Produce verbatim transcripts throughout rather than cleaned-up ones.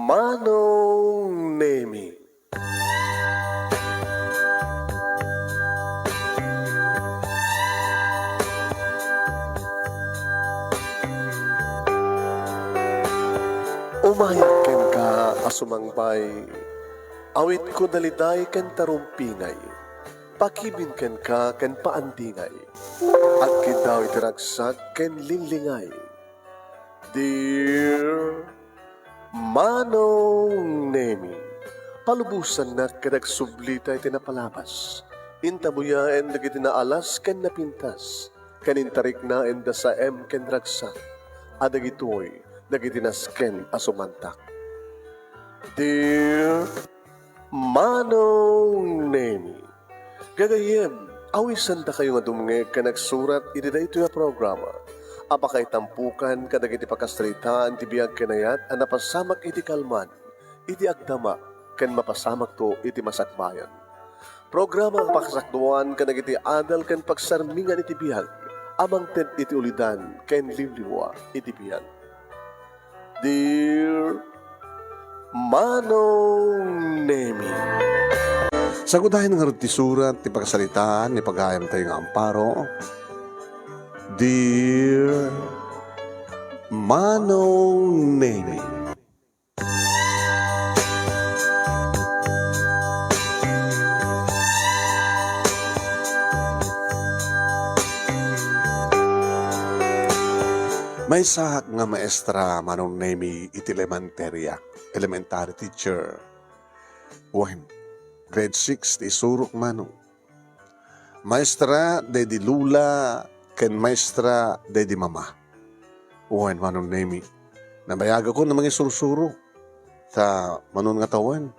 Manong Nemi. Umayak kenka a sumangbay, awitko daliday ken tarumpingay, pakibin kenka ken paandingay, agkiddaw iti ragsak ken linglingay. Dear Manong Nemi, palubosannak ket agsublita iti napalabas. Intabuyaen dagiti naalas ken napintas, ken intariknaenda sa em ken ragsak, a dagitoy dagiti nasken a sumantak. Dear Manong Nemi, gagayyem, awisendakayo nga dumngeg ken agsurat iti daytoy a programa a pakaitampukan kadagiti pakasaritaan ti biag ken ayat a napasamak iti kalman, iti agdama, ken mapasamakto iti masakbayan. Programa a pakasakduan kadagiti adal ken pagsarmingan iti biag a mangted iti ulidan ken liwliwa iti biag. Dear Manong Nemi. Sagudayen ngarud ti surat ti pakasaritaan ni pagayamtayo nga Amparo. Dear Manong Nemi. Maysaak nga maestra, Manong Nemi, iti elementarya, elementary teacher. Wen, grade six ti isurok, Manong. Maestra daydi lula ken maestra daydi mama. Wen, Manong Nemi, nabayagakon a mangisursuro. Ta, Manong, nga tawen,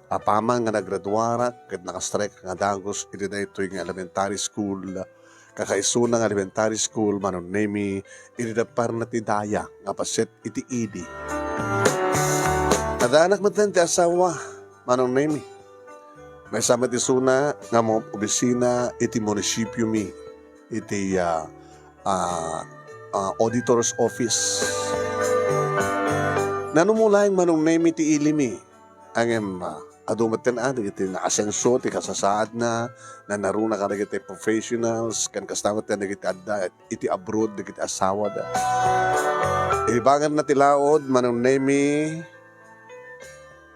apaman nga nagraduarak ket nakastrek nga dagus iti daytoy nga elementary school, kakaisuna nga elementary school, Manong Nemi, iti dapparna ti daya nga paset iti ili. Addanak metten ti asawa, Manong Nemi. Maysa met isuna nga maob-obisina iti munisipiomi, iti, ah, ah, ah, auditor's office. Nanumulaeng, Manong Nemi, ti ilimi. Ngem, ah, adu metten, ah, dagiti naasenso ti kasasaadna, nanaruna kadagiti professionals, ken kasta met dagiti adda iti abroad, dagiti asawada. Ibanganna ti laud, Manong Nemi,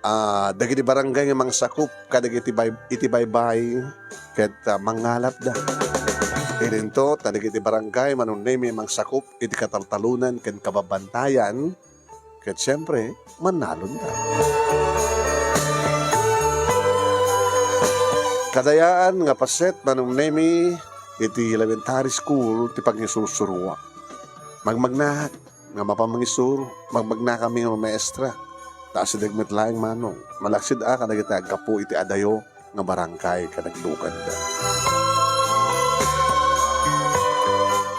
ah, dagiti barangay nga mangsakup kadagiti bay-, iti baybay ket, ah, mangngalapda. Idinto, ta dagiti barangay, Manong Nemi, mangsakup iti kataltalonan ken kababantayan, ket siempre, mannalonda. Kadayaan nga paset, Manong Nemi, iti elementary school ti pangisusuroak. Magmagnaak nga mapan mangisuro, magmagnakami nga mamaestra. Ta asideg met laeng, Manong, malaksid a kadagiti aggapu iti adayo nga barangay ken nagluganda.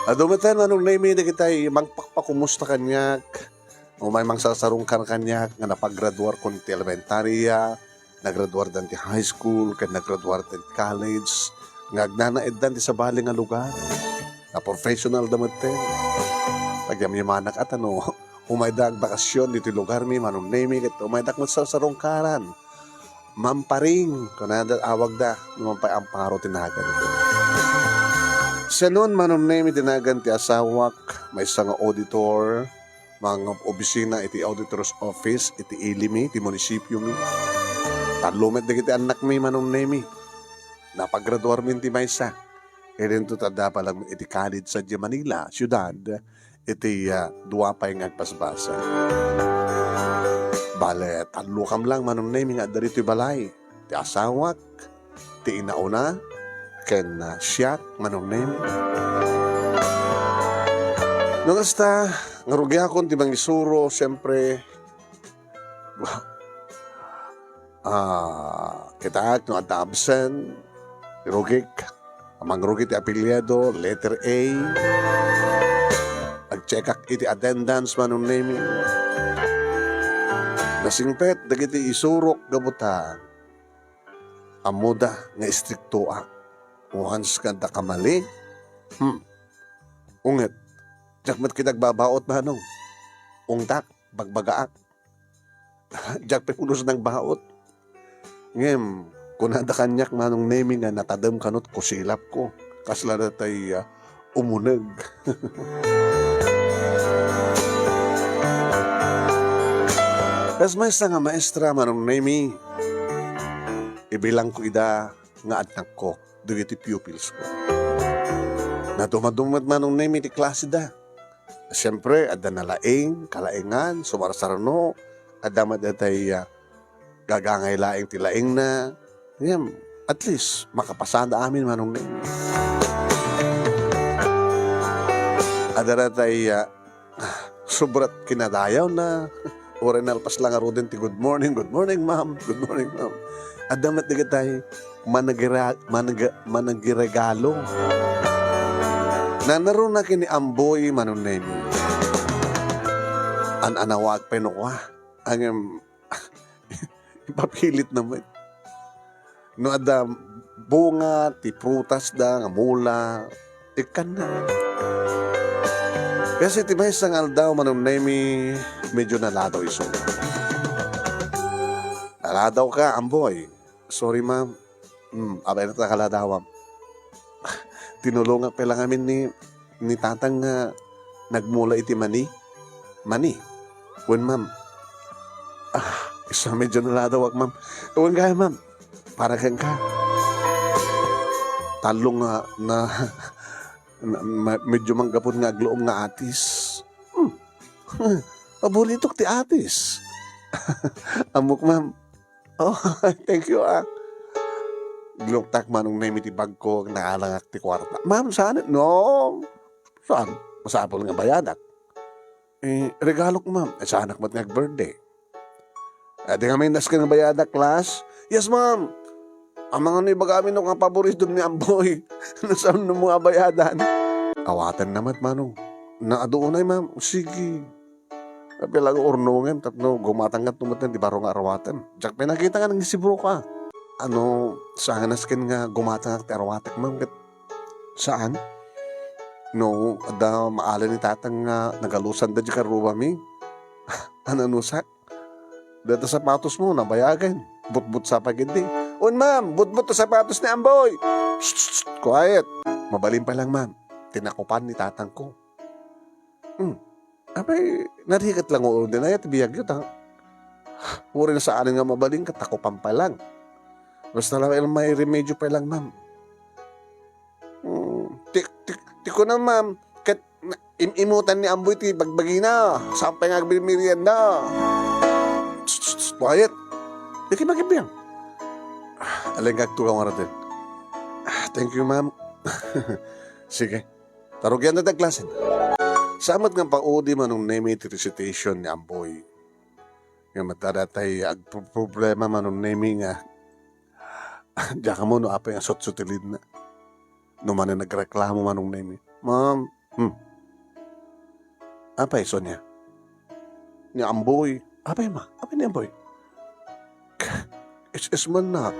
Adu metten, Manong Nemi, dagiti mangpakpakumusta kaniak, umay mangsarsarungkar kaniak nga napagraduarkon ti elementarya, nagraduardan ti high school, ken nagraduardan ti college, nga agnanaeddan ti sabali nga lugar. Naprofessionalda metten. Agyamyamanak a ta no umayda agbakasyon ditoy lugarmi, Manong Nemi, ket umaydak met sarsarungkaran. Mamparing, kunada, awagda, no mampay Amparo ti nagan. Sianon, Manong Nemi, ti nagan ti asawak, maysa nga auditor, mangobisina iti auditor's office iti ilimi, iti munisipiomi. Tallo met dagiti annakmi, Manong Nemi. Napagraduarmin ti maysa. Idinto ta adda pa lang iti college sadiay Manila, siudad, iti, ah, dua pay nga agbasbasa. Bale, tallokam lang, Manong Nemi, nga adda ditoy balay. Ti asawak, ti inauna, ken, ah, siak, Manong Nemi. No kasta, nga rugiakon ti mangisuro, siyempre, ah, kitaak no adda absent, rugik. Mangrugi ti apelyido, letter A. Agcheckak iti attendance, Manong Nemi. Nasingpet dagiti isurok gapu ta ammoda nga istriktoak. Once nga adda kamali, hmm, unget, diak met kinagbabaut, Manong. Ungtak, bagbagaak. Diak pay pulos nagbaut. Ngem, kunada kaniak, Manong Nemi, nga natadem kanot kusilapko. Kasla datay, ah, umuneg. Kas maysa nga maestra, Manong Nemi, ibilangko ida nga adnakko dagiti pupilsko. Nadumaduma met, Manong Nemi, ti klaseda. Siempre, adda nalaing, kalaingan, sumarsarno, adda met datay, ah, gagangay laeng ti laingna. Ngem, at least, makapasada amin, Manong Neng. Adda datay, ah, sobrat kinadayawna. Uray nalpas la ngaruden ti, "Good morning, good morning, ma'am. Good morning, ma'am." Adda met dagitay managira-, managa-, managiregalo. Nanaruna ken ni Amboy, Manong Neng. An-anawag pay no kua. Ngem, ipapilit na met. No adda bunga ti prutasda nga mula, ikkanna. Kasi ti maysa nga aldaw, Manong Nemi, medyo naladaw isu. "Naladaw ka, Amboy." "Sorry, ma'am." "Hmm, apay dayta a kaladawam?" "Tinulongak pay la ngamin ni, ni tatang nga nagmula iti mani." "Mani?" "Wen, ma'am." "Ah, isu medyo naladawak, ma'am." "Wen gayam, ma'am. Para kenka." Tallo nga na, na, ma-, medyo manggapon nga agluom nga atis. Hmm. Paboritok ti atis. "Ammok, ma'am." "Oh, thank you, ah." Gluktak, Manong Nemi, ti bagko, naalangak ti kuarta. "Ma'am, saan?" "No. Saan? Masapul nga bayadak." "Eh, regalok, ma'am." "Eh, saanak met nga ag-birthday." "Adi ngamin nasken nga bayadak, class?" "Yes, ma'am." "Amangan no ibagam no nga paboridom ni Amboy. No saanmo nga bayadan." Awatenna met, Manong. "Na, adu unay, ma'am." "Sige." Apay la nga urnongem tapno gumatang ngarud met ti baro nga arwatem. Diak pay nakita nga nangsibro ka. Ano, saan nga nasken nga gumatangak ti arwatek, ma'am, ket saan? No, adda maala ni tatang nga nagalusanda di karruami. Ananusak? Data sapatosmo, nabayagen. Butbot sa pagidi. "Un, ma'am, butbot ti sapatos ni Amboy." "Shh, shh, shh, quiet." Mabalin pay lang, ma'am. Tinakupan ni tatangko. Hmm. Apay, narigat lang ulo din aya ti biagyo, ta. Uray no saanen nga mabalin, ket takupan pay lang. Basta la, may remedyo pay lang, ma'am. Hmm, ti, ti, ti kunam, ma'am, ket na-, im-imutan ni Amboy ti bagbagina. Saan pay nga agmerienda? Shh, shh, shh, quiet. Di kayo magibiyang. Ah, alay nga agtugaw nga raden. Ah, thank you, ma'am. Sige. Tarugian na ti klase. Saan met nga paudi, Manong Nemi, ti recitation ni Amboy. Nga madada tay agproproblema, Manong Nemi, nga diak ammo no apay nga sutsutilinna. No manen nagreklamo, Manong Nemi. "Ma'am." "Hmm. Apay, Sonia?" "Ni Amboy." "Apay, ma? Apay ni Amboy?" "Is-is man na."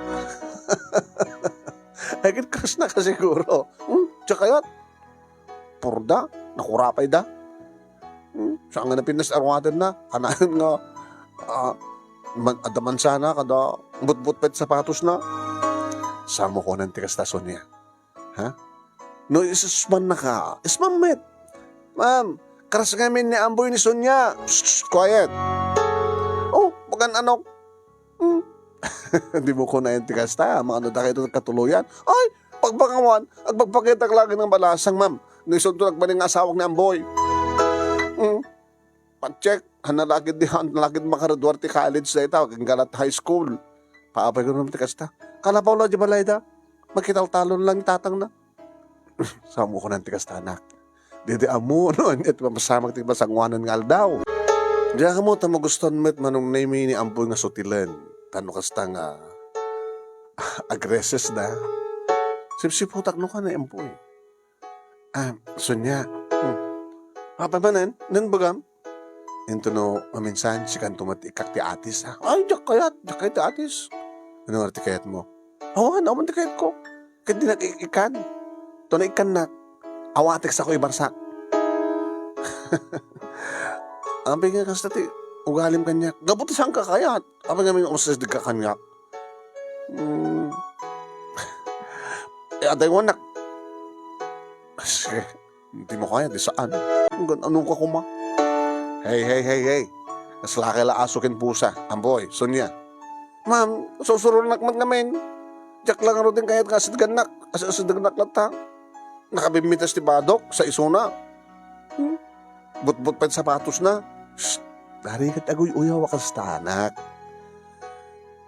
Ay, ket kasna ka siguro. Hmm? Diak kayat? Purda, nakurapay da. Hmm? Saan nga napintas arwaten na? Kanayon nga, ah, man, adda mansana, kada butbot pet sapatos na. Samo kunan ti kasta, Sonia. Ha? No, is-, isman na ka. Isman met. "Ma'am, karas ngamin ni Amboy ni Sonia." "Shh, shh, quiet." "Oh, pagan anok." Hmm. Di mo kunayan ti kasta, mangano da kayo katuloyan. Ay, pagpangawan, agpagpakitak lagi ng balasang, ma'am. No isunto nagbaling nga asawak ni Amboy. Hmm. Pacheck, han nalagid di, han nalagid makagraduar ti college dayta, aginggalat high school. Paapay ko naman ti kasta. Kalapaw la di balay da. Makitaltalon lang tatang na. Samo ko nan ti kasta, anak. Didi ammo no anya ti mapasamak ti masangoanan nga aldaw. Diak ammo ta magustuhan met Manong Nemi ni Ampoy nga sutilen. Tano kasta nga agreses da. Sipsiputak no ka ni Ampoy. Ah, Sonia. Hmm. Apay manen? Nan bagam? Intono, maminsan, sikanto met ikkak ti atis, ha? Ay, diak kayat, diak kayat ti atis. Ano nga ti kayat mo? Awan, awan ti kayat ko. Ket dinak ik-, ikkan. Tono ikkannak. Awatek sako ibarsak. Ampi nga kasta ti, ugalim kaniak. Gapu ta saanka kayat. Apay ngamin umasideg ka kaniak? Hmm. Eh, adda yung anak. Sige, di mo kaya, di saan. Hanggang ano ka kuma? Hey, hey, hey, hey. Mas laki la aso ken pusa. Amboy, Sonia. Ma'am, susuronak met ngamin. Diak la ngarud kayat nga asidegnak. As-, asidegnak latta. Nakabimmitas ti badok sa isuna. Hmm? Butbut pay sapatosna. Shh! Dari ket aguy-uyaw a kasta, anak.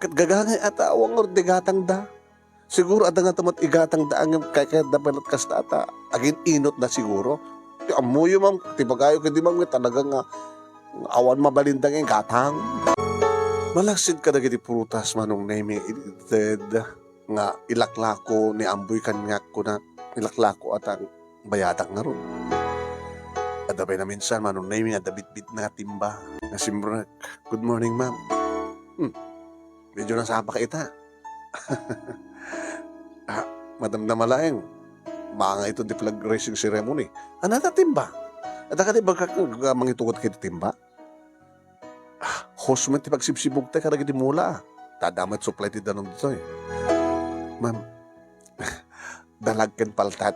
Ket gagangay a tao ngarud ti gatangda. Siguro adda nga tumat igatangda ngem kaykayatda pay met kasta ta agin-inotna siguro. Ti ammoyo, ma'am, ti bagayo kadi, ma'am, nga talaga nga awan mabalinda nga igatang. Malaksid kadagiti prutas, Manong Nemi, ted nga ilaklako ni Amboy kaniak, kuna, ilaklako a ta bayadak ngarud. Adda pay naminsan, Manong Nemi, nga adda bitbitna nga timba. Nasimrek, "Good morning, ma'am." Hmm. Medyo nasapa ka ita. Ah, madamdama laeng. Manga iton ti flag raising ceremony. Ania ta timba? Adda kadi bagak nga mangitugod iti timba? Ah, host met ti pagsibsibugta kadagiti mula, ah. Ta adda met supply ti danum ditoy. Ma'am, dalag ken paltat.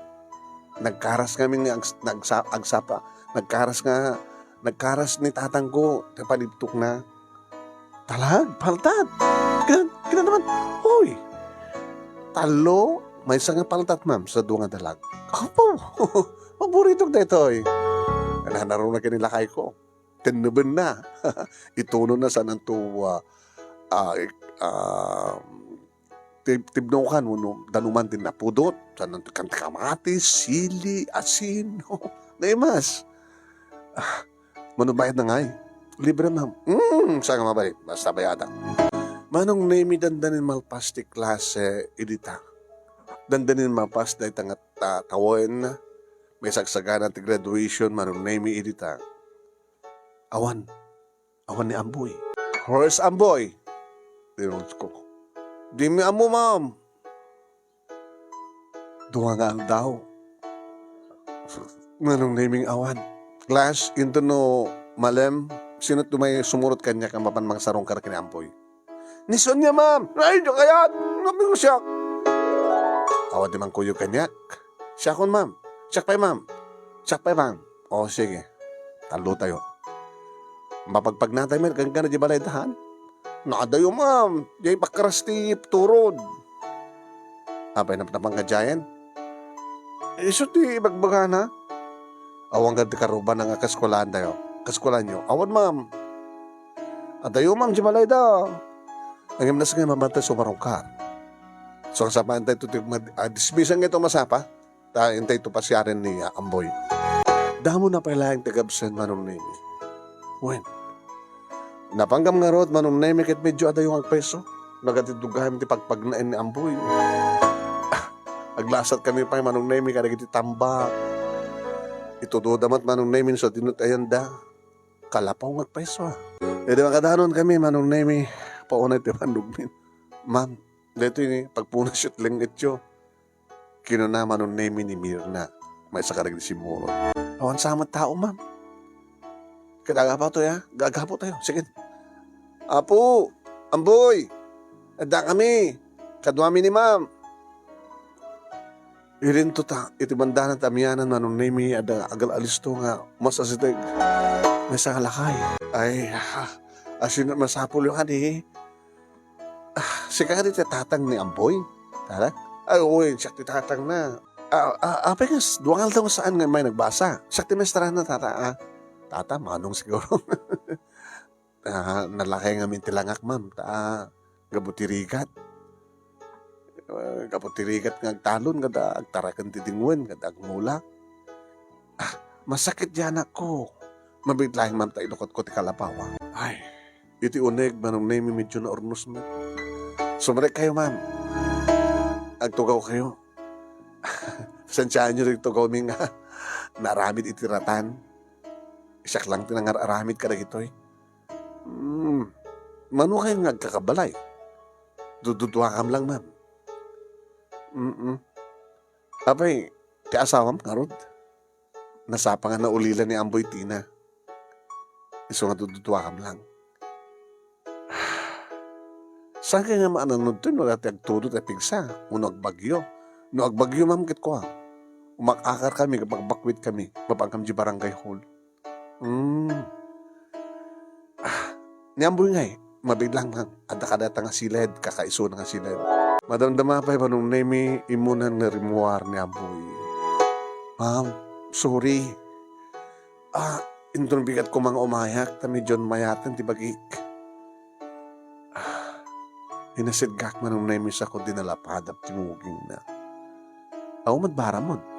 Nagkaras ngamin nga ags-, nagsa-, agsapa. Nagkaras nga, nagkaras ni tatangko ti panibtokna. Dalag, paltat. Kin-, kinanaman, hoy. Tallo, maysa nga paltat, ma'am, sa dua nga dalag. Apo, paboritok daytoy. Nanaruna ken ni lakayko. Tennebenna. Itunonna sananto, ah, ah, ik-, ah, tib-, tibnokan wenno danuman ti napudot. Sananto kan kamatis, sili, asin. Naimas. Ah, mano bayad na ngay? Libre, ma'am. Mm, saan nga mabalin? Basta bayadan. Manong Nemi, dandanin malpas ti klase, idita. Dandanin malpas dayta nga ta-, tawen. May sagsagana ti graduation, Manong Nemi, idita. Awan. Awan ni Amboy. "Where's Amboy?" tinungod ko. "Dimi ammo, ma'am." Dua nga aldaw. Manong Neming awan. Class, inton no malem, sino ti may sumurot kaniak a mapan mangsarungkar ken ni Amboy? "Ni Sonia, ma'am." "Ay, di kayat! Napigos siak!" Awan ti mangkuyog kaniak. "Siakon, ma'am." "Siak pay, ma'am." "Siak pay, ma'am." "O, sige. Tallo tayo." Mapagpagnatay met kenka na di balay dahan. "Nadayo, ma'am. Di ay pakras ti turod." "Apay, napnapan ka diayen?" "Isu ti ibagbagana." "Awan ka ti karuba nga kaskuelaan tayo? Kaskuelaan yo?" "Awan, ma'am." "Adayo, ma'am, di balay da." Ngem nasken nga mabantay sumarungkar. So, ang sapayan tayo ti mad-, ah, dismisan nga ito masapa. Ta intay to pasiaren ni, ah, Amboy. Damo na pay laeng ti agabsent, Manong Nemi. Wen, napanggam ngarud, Manong Nemi, ket medyo adayo nga agpayso. Nagatiddog gayam ti pagpagnaen ni Amboy. Ah, aglasat kami pay, Manong Nemi, kadagiti tambak. Itudoda met, Manong Nemi, so dinut ayanda. Kalapaw nga agpayso, ah. Idi makadanon kami, Manong Nemi, paunay ti panugmin. "Ma'am, daytoy ni pagpunas yo ti leng-etyo." Kinuna Manong Nemi ni Mirna, maysa kadagiti simmurot. "Awan sa met tao, ma'am." "Ket agapu tayo, ah. Agapu tayo. Sige." "Apo, Amboy, adda kami. Kaduami ni ma'am." Idinto ta, iti bandana ti amianan, Manong Nemi, adda agal-alisto nga umas-asideg. Maysa nga lakay. "Ay, ah, asino masapul yo kadi?" "Ah, sika kadi ti tatang ni Amboy?" Tara? "Ay, uy, siak ti tatangna." "Ah, ah, apay nga s-, dua nga aldaw saan nga may nagbasa? Siak ti maestranna, tata, ah." "Tata, manong siguro." "Ah, nalakay ngamin ti langak, ma'am, ta, ah, gapu ti rigat. Ah, gapu ti rigat nga agtalon, kada agtaraken ti dingwen, kada agmulak." "Ah, masakit diay anakko. Mabiit laeng, ma'am, ta ilukotko ti kalapaw." Ay, iti uneg, Manong Nemi, medyo naurnos met. "Sumrek kayo, ma'am. Agtugaw kayo." Pasensiaen yo ti tugawmi nga naaramid iti ratan. Siak lang ti nangar-aramid kadagitoy. Hmm. Mano kayo nga agkakabalay? Dududuakam lang, ma'am. Mm-mm. Apay, ti asawam ngarud? Nasapa nga naulila ni Amboy ti ina. Isu nga dududuakam lang. Saan kay nga maananod toy no dati agtudot a pigsa, wenno agbagyo? No agbagyo, ma'am, ket kua, umak-akar kami, bakbakwit kami, mapan kami di barangay hall. Hmm. Ah, ni Amboy ngay, mabiglang man. Adda kadata nga siled, kakaisuna nga siled. Madamdama pay Manong Nemi, immunan nga rimmuar ni Amboy. Ma'am, sorry. Ah, inton bigat ko nga umayak, ta medyo mayaten ti bagik. Ah, inasidgak Manong Nemi sa ko dinalapadap ti mugingna. Aw, madbaramon.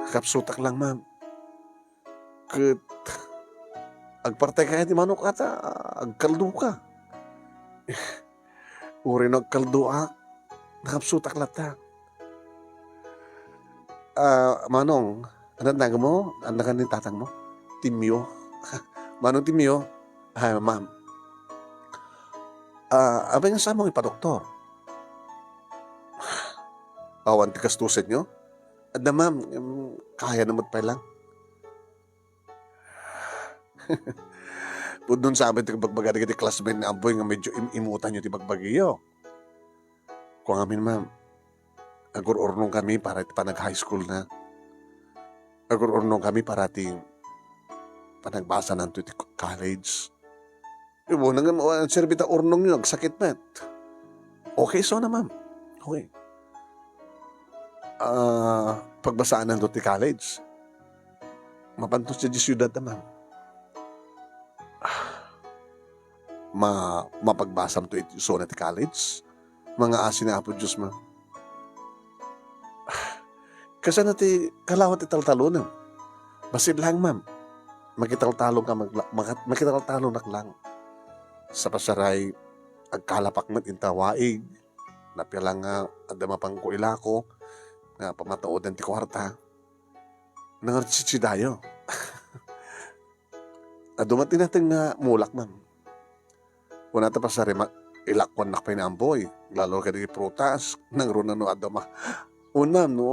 Kapsutak lang, ma'am. Ket agpartay ka ti manok ata, agkaldo ka. Uray no agkaldo a, nakapsutak latta. Ah, Manong, ano tawag mo? Ano ka ni tatang mo? Timyo. Manong Timyo? Ay, ma'am. Ah, apay nga saan mo ipadoktor? Awan ti gastusen nyo? Adda, ma'am. Em, kaya na met pay lang. Pudno sa amin ti bagbaga dagiti classmate ni Amboy nga medyo im-imutan yo ti bagbagiyo. Kua ngamin, ma'am, agur-urnong kami para iti panag-high school na. Agur-urnong kami para ti panagbasananto iti college. Ibo, nang, nang serbi ta urnong yo, agsakit met. Okay, so na, ma'am. Okay. Ah, pagbasaananto ti college. Mapanto sa di siyudad, ma'am. Ah, ma-, mapagbasamto iti isuna ti college. Mangaasi ni Apo Dios, ma'am. Kasano ti kalawa ti taltalonam? Bassit lang, ma'am. Makitaltalon ka magla-, maka-, makitaltalonak lang. Sa pasaray, agkalapak met inta waig. Napia lang nga adda mapanko ilako nga pamataodan ti kuarta. Nangarud ti sidayo. Adu met ti nateng nga mulak, ma'am. Kuna ta pasari ma-, ilakuannak pay ni Amboy. Lalo kadagiti prutas, nangruna no adda ma-, una, no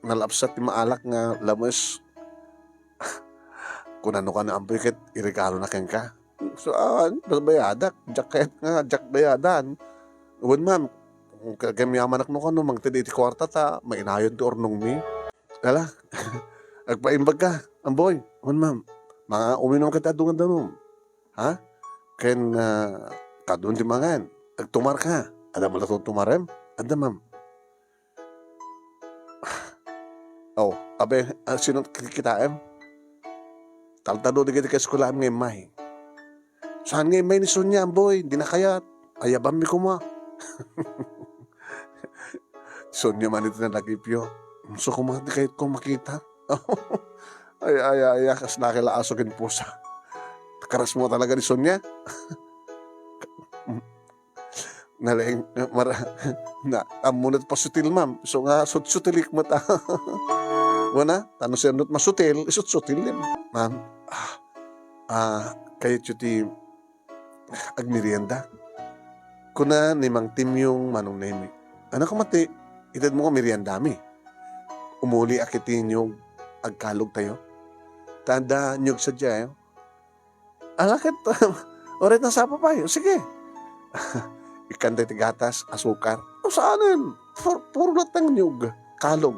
nalabsat ti maalak nga lames. Kuna no kan ni Amboy ket iregalo na kenka. So, ah, bayadak, diak kayat nga, diak bayadan. Wen, ma'am, kagamiamanak no kano, mangted iti kuarta ta, mainayon ti urnongmi. Ala, agpaimbag ka, Amboy. Wen, ma'am. Mga uminom ka ti adu nga danum. Ha? Ken, ah, kadun ti mangan. Agtumar ka. Adda man la tumarem? Adda, ma'am. Oh, abe, ah, sino kitaem? Taltado dagiti kaeskulaem nga immay. Saan nga immay ni Sonia, Amboy? Di na kayat. Ayabanmi koma. Sonia man iti nanagipyo. Isu koma ti kayatko makita. Ay, ay, ay, ay, kas nakila aso ken pusa. Karas mo talaga ni Sonia. Nalaing, mara-, na, ammo na pasutil, ma'am. So nga, sutsutilik met. Wana, tano siya nut masutil, isutsutil yan. Ma'am, ah, ah, kayat yo ti agmerienda? Kuna ni Mang Timyong Manong Nemi. Anak ko mati, ited mo ka meriendami. Umuli a kiti niyog agkalog tayo. Tanda niyog sadya, eh. Ala ket, oray ta sapa pay. O, sige. Ikkanta ti gatas, asukar. O, saanen? Pur-, puro latta nga niyog. Kalog.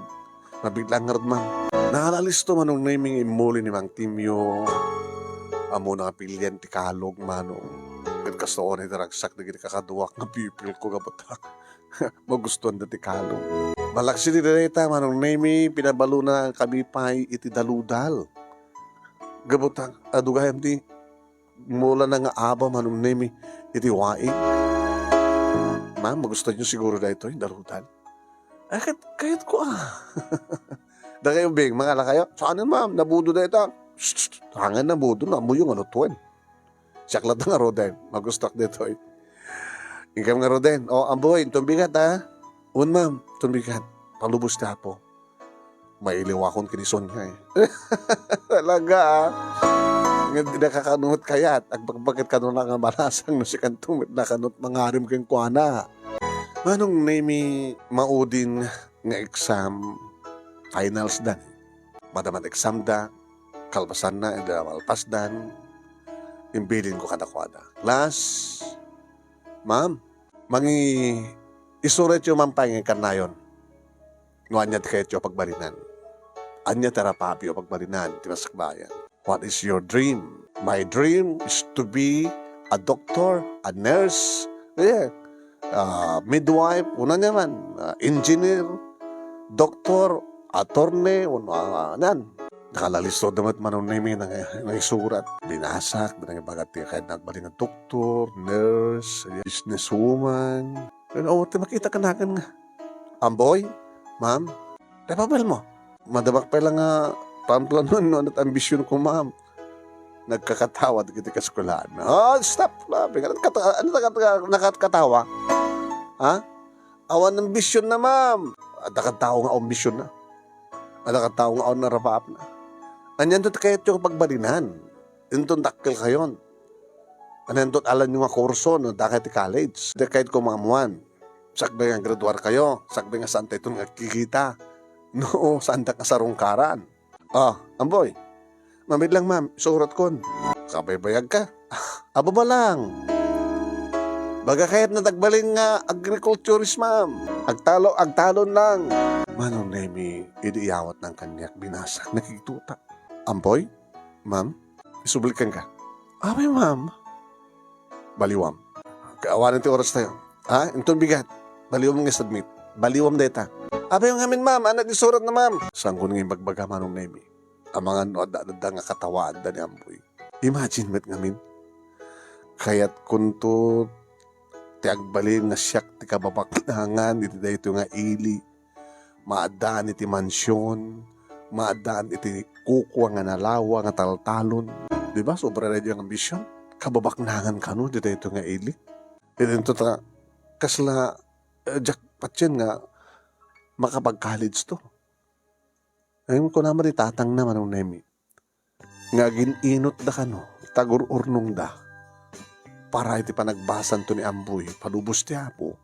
Nabigla ngarud, ma'am. Naalalisto Manong Nemi nga immuli ni Mang Timyo. Ammona nga pilian ti kalog, Manong. Ket kastoon iti ragsak dagiti kakaduak nga pipilko gapu ta magustuanda ti kalog. Malaksid iti dayta, Manong Nemi, pinabalona kami pay iti daludal. Gapu ta adu gayam ti mulana nga abaw, Manong Nemi, iti waig. Ma'am, magustuanyo siguro daytoy, daludal? Ay, ket, kayatko, ah. Dakayo, Bing, mangala kayo? Saan, ma'am? Nabudo dayta. Shh, shh, saan nga nabudo? Ammoyo nga nutuen. Siak latta nga Roden. Magustuak daytoy. Inkam nga Roden. O, Amboy, inton bigat, ha? Un, ma'am, inton bigat. Palubos ti Apo. Mailiwakon ken ni Sonia, eh. Talaga, ah. Nga di nakakanuot kayat. Agbagbaget kano na nga malasang no sikanto met nakanut mangarim kenkuana. Manong Nemi, maudin nga exam, finals dan. Madaman exam da, kalpasanna, ida malpasdan, imbilinko kadakuada. Class, ma'am, Mangi-, isuratyo man pay nga ikannayon. No ania ti kayatyo a pagbalinan? Ania ti arapapyo a pagbalinan ti masakbayan? What is your dream? My dream is to be a doctor, a nurse, yeah, ah, midwife, una niya man, ah, engineer, doktor, attorney, uno, ah, nan. Nakalalisto da met Manong Nemi nang-, nangisurat. Binasak, nangibaga ti kayatna agbalin nga doktor, nurse, businesswoman. Pero, oh, ti makita kanagan nga, "Amboy, ma'am, ti apabelmo?" "Madama pay lang nga panplanon no ania ti ambisionko, ma'am." Nagkakatawa dagiti kaeskuelaan. "Oh, stop, ma'am. Ano kata-, ano kata-, nakatkatawa? Ha? Awan ambisionna, ma'am." Adda kadtao nga ambisionna. Adda kadtao nga awan arapapna. Anianto ti kayatyo pagbalinan? Inton dakkelkayon. Anianto ti alanyo nga kurso no dakay ti college? Di kayatko maammuan. Sakbay nga graduarkayo, sakbay nga saantayton nga agkikita. No, saandak nga sarungkaran. Ah, Amboy. Mamit lang, ma'am. Isurat kon. Kabaybayag ka. Ababa lang. Baga kayat na tagbalin nga agriculturist, ma'am. Agtalo, agtalon lang. Manong Nemi, idi iyawat nang kaniak, binasak, nakigtuta. Amboy? Ma'am? Isubli kenka. Apay, ma'am? Baliwam. Kaawanan ti oras tayo. Ha? Inton bigat. Baliwam nga submit. Baliwam dayta. Apay ngamin, ma'am? Anak isurat na, ma'am. Sangkon nga imbagbaga Manong Nemi. Amangan no adda, adda nga katawaanda ni Amboy. Imagine met ngamin. Kayatkonto ti agbalin nga siak ti kababaknangan iti daytoy nga ili. Maaddaan iti mansion, maaddaan iti kukua nga nalawa nga taltalon. Di ba? Sobra na diay nga ambision. Kababaknangan kano iti daytoy nga ili. Idinto ta, kasla, eh, jackpot yan nga makapag-college to. Ay, kuna man di tatangna, Manong Nemi, nga agin-inotda kano, tagur-urnongda para iti panagbasanto ni Amboy, palubos ti Apo,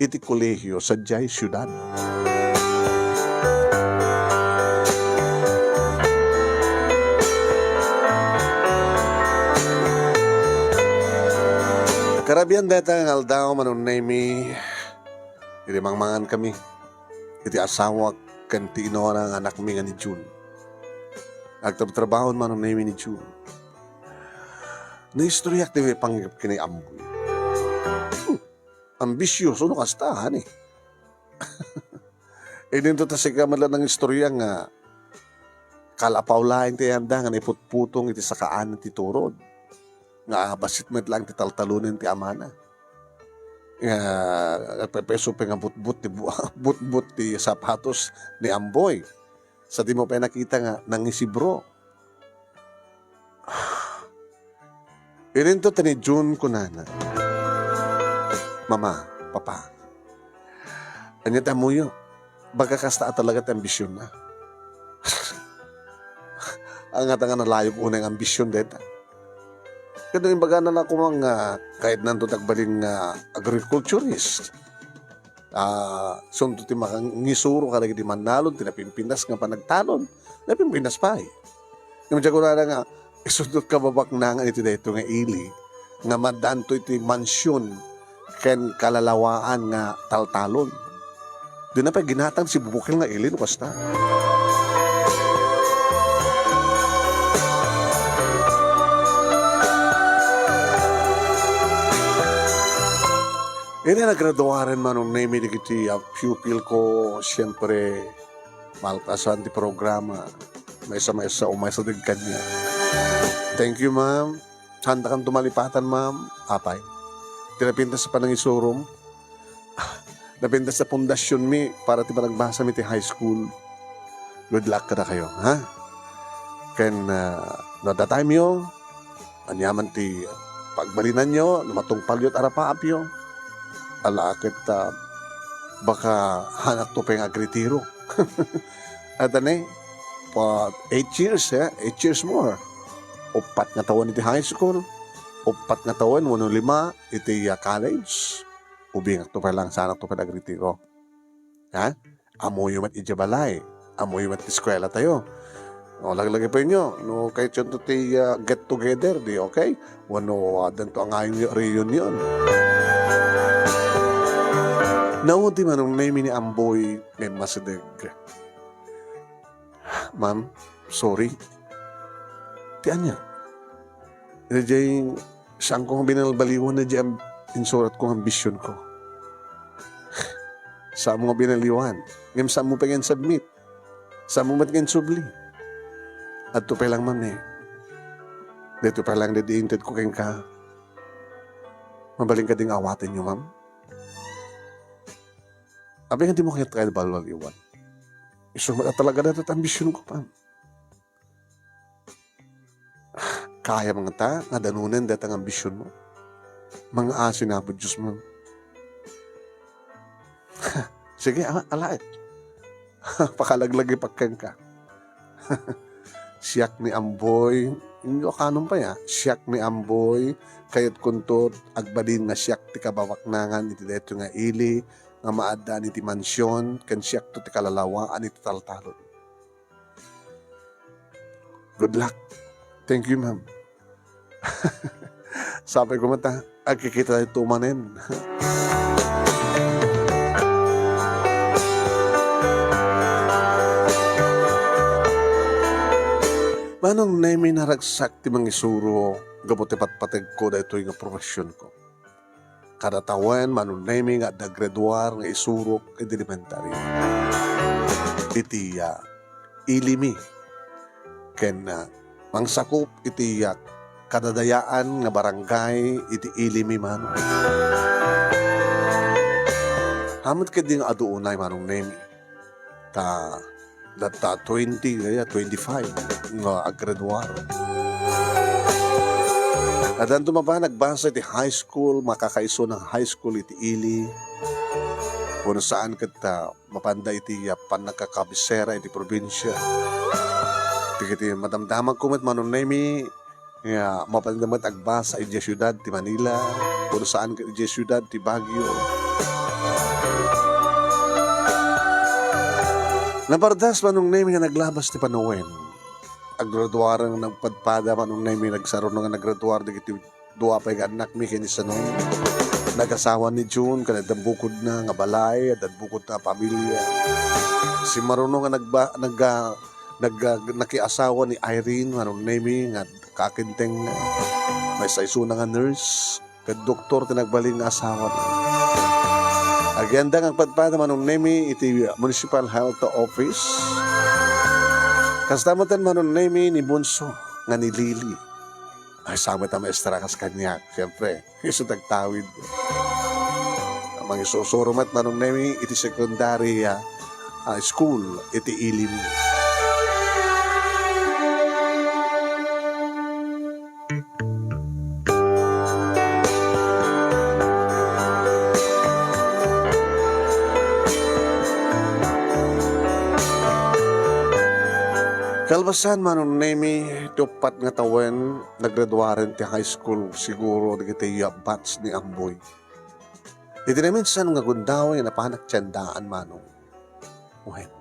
iti kolehio sadiay siudad. Karabian dayta nga aldaw, Manong Nemi, idi mangmangan kami iti asawak ken ti inona nga anakmi nga ni June. Agtrabtrabahon Manong Nemi ni June. Naistoryak ti panggep ken ni Amboy. Hmm, ambisioso no kasta, honey. Idinto ta sika met la nangistorya nga kalapaw laeng ti ayanda nga naiputputong iti sakaan ti turod. Nga bassit met laeng ti taltalonen ti amana. Nga nagpepeso pay nga butbot ti bu-, butbot ti sapatos ni Amboy. Sa di mo pay nakita nga nangisibro. Idinto ta ni June kunana, "Mama, Papa, ania ti ammoyo? Baga kasta a talaga ti ambisionna." Angata nga nalayog unay nga ambision dayta. Ket no imbagana la koma nga kayatnanto ti agbalin nga agriculturist. Ah, sunto ti makangisuro kadagiti mannalon ti napimpintas nga panagtalon. Napimpintas pay. Ngem diay kunana nga, isunto kababaknangan iti daytoy nga ili nga maddanto iti mansion ken kalalawaan nga taltalon. Dina pay ginatang ti bubukel nga ili no kasta. Idi nagraduaren Manong Nemi dagiti, ah, pupil ko, siyempre, malpasan ti programa. Maysa-maysa, umaysa dagiti kaniak. Thank you, ma'am. Saantakanto malipatan, ma'am. Apay. Ti napintas a panangisurom. Napintas a pundasionmi para ti panagbasam iti high school. Good luck kadakayo, ha? Ken, ah, no adda timeyo, aniaman ti pagbalinanyo, no matungpalyo ti arapaapyo, ala ket, ah, baka hanakto pay nga agretiro. At ane, pa eight years, eh, eight years more. Uppat nga tawen iti high school, uppat nga tawen wenno lima iti, ah, college. Ubingakto pay lang, saanakto pay agretiro. Ha? Ammoyo met idiay balay. Ammoyo met ti eskuelatayo. O, laglagipenyo, no kayatyo ti, ah, get together, di okay? Wenno, ah, addanto a ngayon reunion. Naudi Manong Nemi ni Amboy nga immasideg. "Ma'am, sorry." "Ti ania?" "Daydiay, saanko nga binalbaliwan daydiay am-, insuratko nga ambisionko." "Saanmo nga binaliwan? Ngem saanmo pay nga insubmit? Saanmo met nga insubli?" "Adto pay lang, ma'am, eh. Daytoy pay lang daydi intedko kenka. Mabalin kadi nga awatenyo, ma'am?" "Apay nga dimo kayat nga balbaliwan? Isu met a talaga daytoy ti ambisionko, ma'am." "Kayam ngata nga danunen dayta nga ambisionmo? Mangngaasi ni Apo Dios, ma'am." "Sige, a-, alaek. Pakalaglagipak kenka." "Siak ni Amboy," Ilocanon pay, ah. "Siak ni Amboy, kayatkonto agbalin nga siak ti kababaknangan iti daytoy nga ili nga maaddaan iti mansion, ken siakto ti kalalawaan iti taltalon." "Good luck." "Thank you, ma'am." Sapay koma ta agkikitatayo manen. Manong Nemi, naragsak ti mangisuro gapu ti patpategko daytoy nga professionko. Kada tawen, Manong Nemi, nga adda graduar nga isurok iti elementary. Iti, ah, ili mi. Ken, ah, mangsakup iti, ah, kadadayaan nga barangay iti ili mi, Manong. Hamet ketdi nga adu unay, Manong Nemi. Ta, datta twenty, kaya twenty-five nga aggraduar. Addanto mapan nagbasa iti high school, makakaisuna nga high school iti ili. Wenno saan ket, ah, mapanda iti, ah, pannakakabisera iti probinsia. Dagiti madamdamagko met, Manong Nemi, nga mapanda met agbasa idiay siudad ti Manila, wenno saan ket idiay siudad ti Baguio. Napardas, Manong Nemi, nga naglabas ti panawen. Aggraduaren nagpadpada, Manong Nemi, nagsaruno nga naggraduar dagiti dua pay nga annakmi ken ni Sanon. Nagasawa ni June, ken adda bukodna nga balay, adda bukodna a pamilia. Simmaruno nga nagba-, nagga-, nagga-, nakiasawa ni Irene, Manong Nemi, nga kakenteng, maysa isuna nga nurse, ket doktor ti nagbalin nga asawana. Agyanda nga agpadpada, Manong Nemi, iti Municipal Health Office. Kasta met, Manong Nemi, ni Bunso nga ni Lily. Ay, sa met a maestra kas kaniak, siyempre, isu ti agtawid. Mangisusuro met, Manong Nemi, iti secondary, ah, ah, school, iti ili mi. Kalpasan, Manong Nemi, ti uppat nga tawen, naggraduaren ti high school, siguro, dagiti batch ni Amboy. Iti naminsan nga gundaway, napanak ti sandaan, Manong. Wen.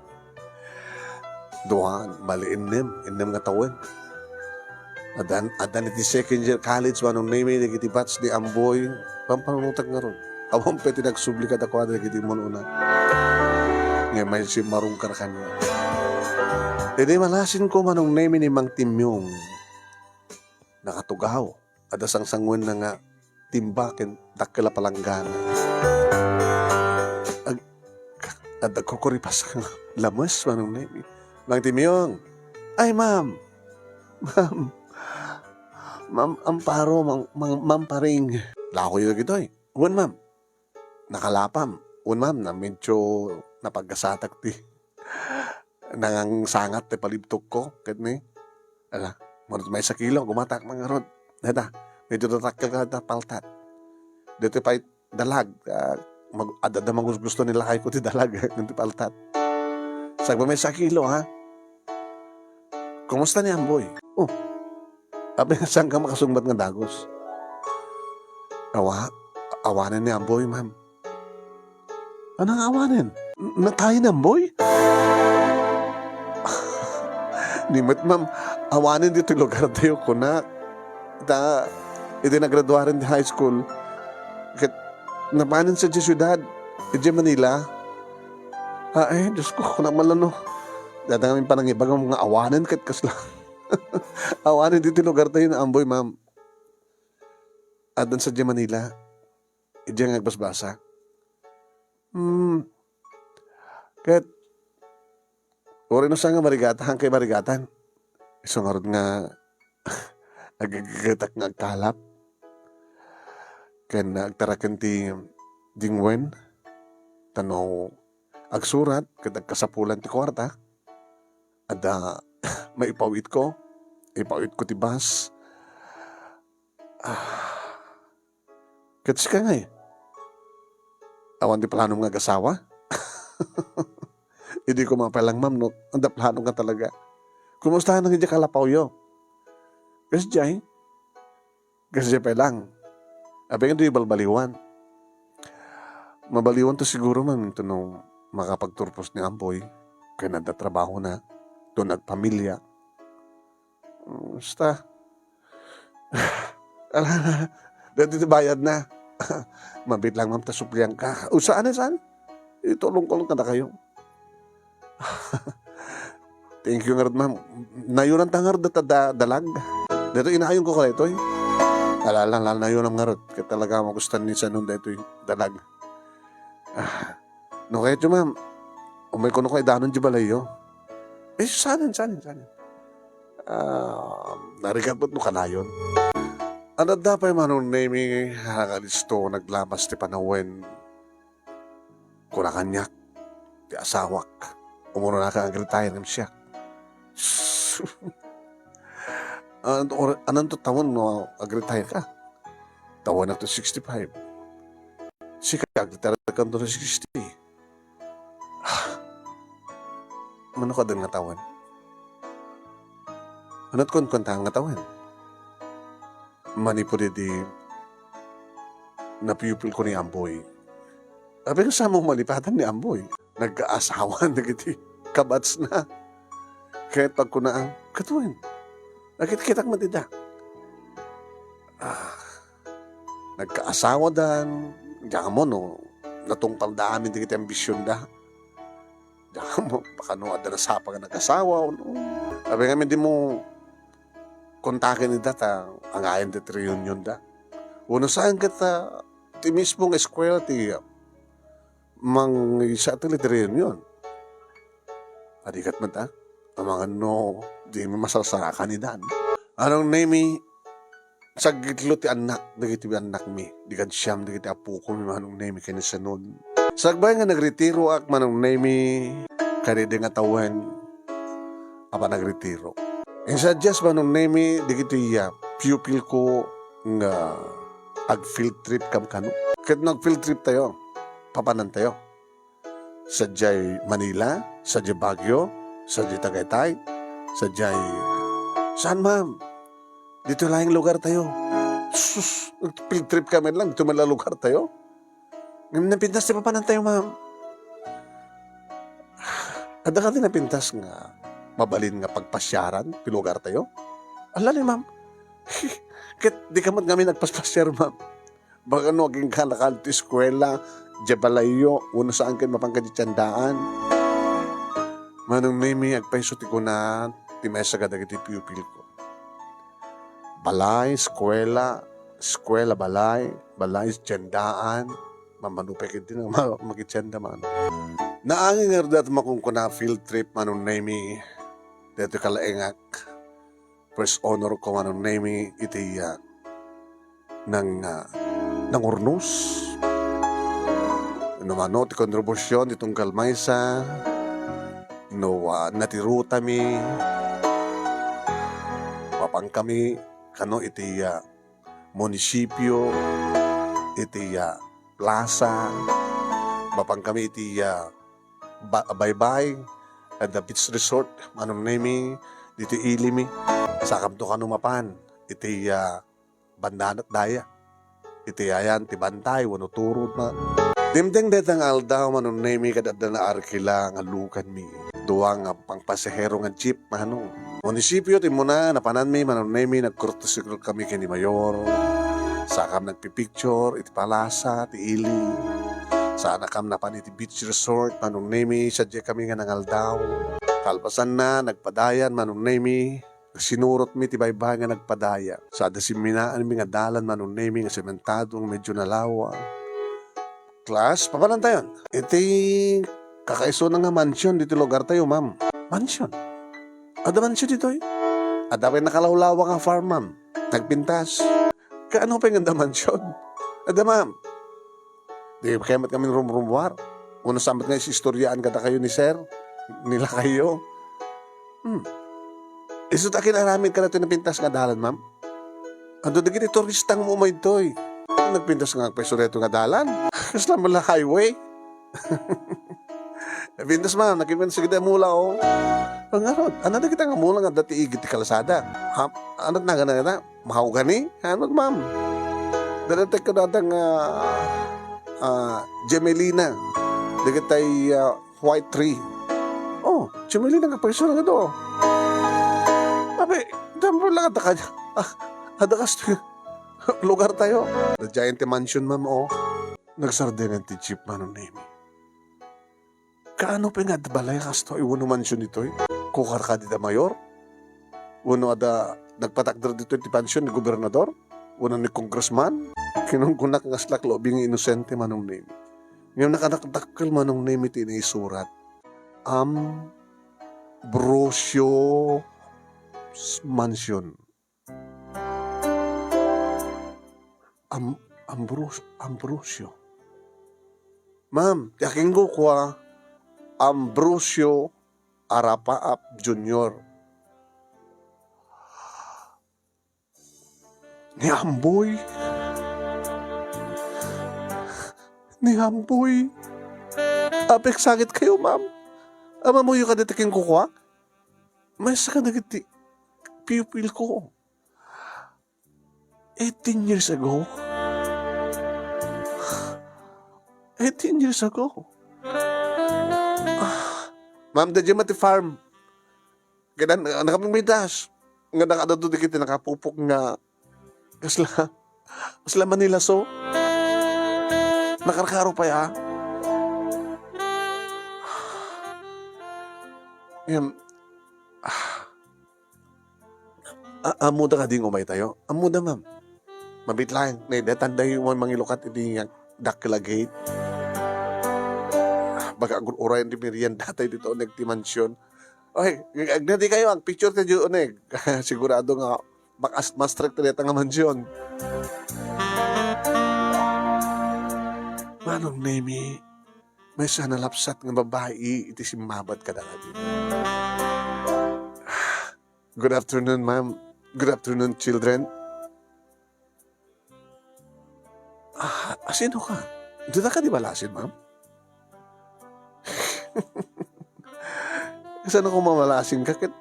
Dua, bali, innem, innem nga tawen. Addan, addan iti second year college, Manong Nemi, dagiti batch ni Amboy, pampanunotek ngarud. Awan pay ti nagsubli kadakuada dagiti immun-una. Ngem may simmarungkar kaniak. Idi malasinko, Manong Nemi, ni Mang Timyong, nakatugaw. Adda sangsanguenna nga timba ken dakkel a palanggana. Ag-, adda kurkuripas nga lames, Manong Nemi. Mang Timyong, "Ay, ma'am! Ma'am! Ma'am Amparo, Mang, Mang, Ma'am Paring." Lakoyo dagitoy. "Wen, ma'am." Nakalapam. "Wen, ma'am, na medyo napaggasatak ti nangangsangat ti palibtokko," ket ni, ala, manut maysa kilo, gumatak man ngarud. Dayta, medyo tatakkel ka ta paltat. Daytoy pay dalag, ah, mag-, adda, adda mangusgusto ni lakayko ti dalag, ken ti paltat. Sagba maysa kilo, ha? "Kumusta ni Amboy?" "Oh, apay nga saanka makasungbat nga dagus?" "Awa-, awanen ni Amboy, ma'am." "Ania nga awanen? N-, natay ni Amboy?" "Ni met, ma'am, awanen ditoy lugartayo," kunak. Ta, idi nagraduaren ti high school, ket Napanen sadiay siudad, idiay Manila. Ay, Diosko, kunak man la no. Dayta ngamin panangibagam nga awanen ket kasla. Awanen iti lugartayo ni Amboy, ma'am. Addan sadiay Manila. Idiay nga agbasbasa. Hmm. Ket, uray no saan nga marigatan, kay marigatan. Isu ngarud nga agagagetak nga agkalap. Ken agtaraken ti dingwen. Ta no agsurat, ket agkasapulan ti kuarta. Adda maipawitko. Ipawitko ti bus. Ah. Ket sika ngay, awan ti planom nga agasawa? Idi koma pay lang, ma'am, no, adda plano nga talaga. Kumusta nang idiay kalapawyo? Kasdiay? Kasdiay pay lang. Apay nga di balbaliwan? Mabaliwan to siguro, ma'am, to no makapagturpos ni Amboy. Kay adda trabahona. To nagpamilia. Basta. Ala, dati ti bayad na. Mabit lang, ma'am, ta suplian ka. O, saan, saan? Itulong ko lang kadakayo. Thank you ngarud, ma'am. Nayonan ta ngarud ta da-, dalag. Dito inayon ko kadaytoy. Ala, ala, ala, nayonan ngarud. Ket talaga magustuhan ni Sanon daytoy dalag. Ah, no kayatyo, ma'am, umay kuno kay danon di balayyo. Eh, sanen, sanen, sanen. Ah, narigat met no kanayon. Adda pay Manong Nemy, nakalisto, naglamas ti panawen. Kuna kaniak, ti asawak, umuna ka agretire ngem siak. Anto, anto tawen no agretire ka? Tawen to sixty-five. Sika, agretire ka to sixty. Mano ka din nga tawen? Anat kon kanta nga tawen? Manipud idi napupil ko ni Amboy. Apay nga sa mo malipatan ni Amboy? Nagkaasawa dagiti kabatsna. Ket pagkunaan, "Katuen, nakitkitak met ida." Ah, nagkaasawadan, diak ammo no natungpalda amin dagiti ambisionda. Diak ammo, baka no adda nasapa nga nag-asawa, no. Apay nga idi mo kontaken ida ta angayan ti reunionda. Wenno saan ket, ah, ti mismo nga eskuela ti, ah, mangisa ti reunion. Adikat met, ah, amangan no di mi masarsarakan idan. Manong Nemy, sagitlo ti annak dagiti annakmi, di kad siam dagiti appokomi, Manong Nemy, ken ni Sanon. Sagbay nga nagretiroak, Manong Nemy, kadidi nga tawen a panagretiro. Insadias, Manong Nemy, dagiti, ah, pupilko nga ag-field trip kam kano. Ket no ag-field trip tayo, papanantayo. Sadiay Manila, sadiay Baguio, sadiay Tagaytay, sadiay, saan, ma'am? Dito lang lugar tayo. Sus, field trip kami lang, dito man lang lugar tayo. Ngem napintas ti papanantayo, ma'am. Adda kadi napintas nga mabalin nga pagpasiaran ti lugar tayo? Ala ni, ma'am. Ket di ka met ngamin nagpaspasiar, ma'am. Baka no agingga ka ti eskuela, diay balayyo, wenno saan ket mapan ka diay tiendaan. Manong Nemy, agpayso ti kuna ti maysa kadagiti pupilko. Balay, eskuela, eskuela, balay, balay, tiendaan. Mamano pay ket di na ma-, makitienda man. Naangin ngarud ti makunkuna field trip, Manong Nemy. Daytoy kalaingak. First honor ko, Manong Nemy, iti, ah, nang, ah, nangurnos. No mano ti kontribusion ti tunggal maysa, no, ah, natirotami, mapankami kano iti, ah, munisipio, iti, ah, plaza, mapankami iti, ah, ba-, baybay, at the beach resort, Manong Nemy, diti ilimi. Sakamto kano mapan iti, ah, bandanat daya. Iti ayan ti bantay wenno turod, ma. Dimteng dayta nga aldaw, Manong Nemy, ket adda naarkila nga lukanmi. Dua nga pangpasahero nga jeep, Manong. Munisipio ti immuna, napananmi, Manong Nemy, nagkurtosiklokami ken ni Mayor. Saanakam nagpipicture iti palasa ti ili. Saanakam napan iti beach resort, Manong Nemi, sadiay kami nga nangaldaw. Kalpasanna, nagpadayan, Manong Nemi. Sinurotmi ti baybay nga nagpadaya. Sa adda simminaanmi nga dalan, Manong Nemi, nga sementado nga medyo nalawa. Class, papanantayon. Iti kakaisuna nga mansion diti lugar tayo, ma'am. Mansion? Adda mansion ditoy? Adda pay nakalawlawa nga farm, ma'am. Nagpintas. Kaano pay nga adda mansion? Adda, ma'am. Di kayo met kami rumrumuar. Uno sa met nga isistoriaan kadakayo ni sir, ni lakayyo. Hmm. Isu ta akin aramid ka na ito napintas nga dalan, ma'am? Adu dagiti turista nga umay toy. Nagpintas nga agpaiso daytoy nga dalan. Kasla man la highway. Nagpintas, ma'am, nagpintas gid a mula, oh. Ang arod, ano da kita nga mula nga dati igit ti kalsada? Ha? Ano na gana kita? Mahogany? Ano, ma'am? Dadatek ko dada nga, ah, Gemelina. Dagitay, ah, white tree. Oh, Gemelina nga paiso na ito. Abi, dampo lang ata kanya. Ah, ada kas lugar tayo. The Giant Mansion, ma'am, oh. Nagsardingan ti jeep, Manong Nemi. Kaano pay nga adda balay a kastoy wenno mansion ditoy? Kukar kadi da mayor? Wenno adda nagpatakder ditoy ti mansion ni gobernador? Wenno ni congressman? Kinunkunak nga aslak labi nga inosente, Manong Nemi. Ngem nakadakdakkel, Manong Nemi, ti inaisurat. Ambrosio Mansion. Am-, Ambros-, Ambrosio. Ma'am, ti akin kukua, Ambrosio Arapaap Junior. Ni Amboy. Ni Amboy. Apek sakit kayo, ma'am. Amamuyo ka dita kin kukua? Maysa ka dagiti pupil ko. Eighteen years ago? Eighteen years ago? Ah, ma'am, da dyan mati farm. Kaya na, nakapagmitas. Nga nakadado di kita nakapupok nga kasla, kasla Manila so. Nakarkaro pa ya. Yan. Ah. A-, ammoda kadi nga umay tayo? Ammoda, ma'am. Mabit laeng, ne, daytan dayo man mangilukat iti dakkel a gate. Ah, baga agur-urayan ti merienda tayo dito, uneg ti mansion. Oy, ag-, agna di kayo, agpicture tayo, uneg. Sigurado nga, mas, mas strict dayta nga mansion. Manong Nemi, maysa a nalapsat nga babai iti simmabad kadagiti. Good afternoon, ma'am. Good afternoon, children. Ah, asino ka? Dita ka di balasin, ma'am? Saan ako mamalasin ka? Ket,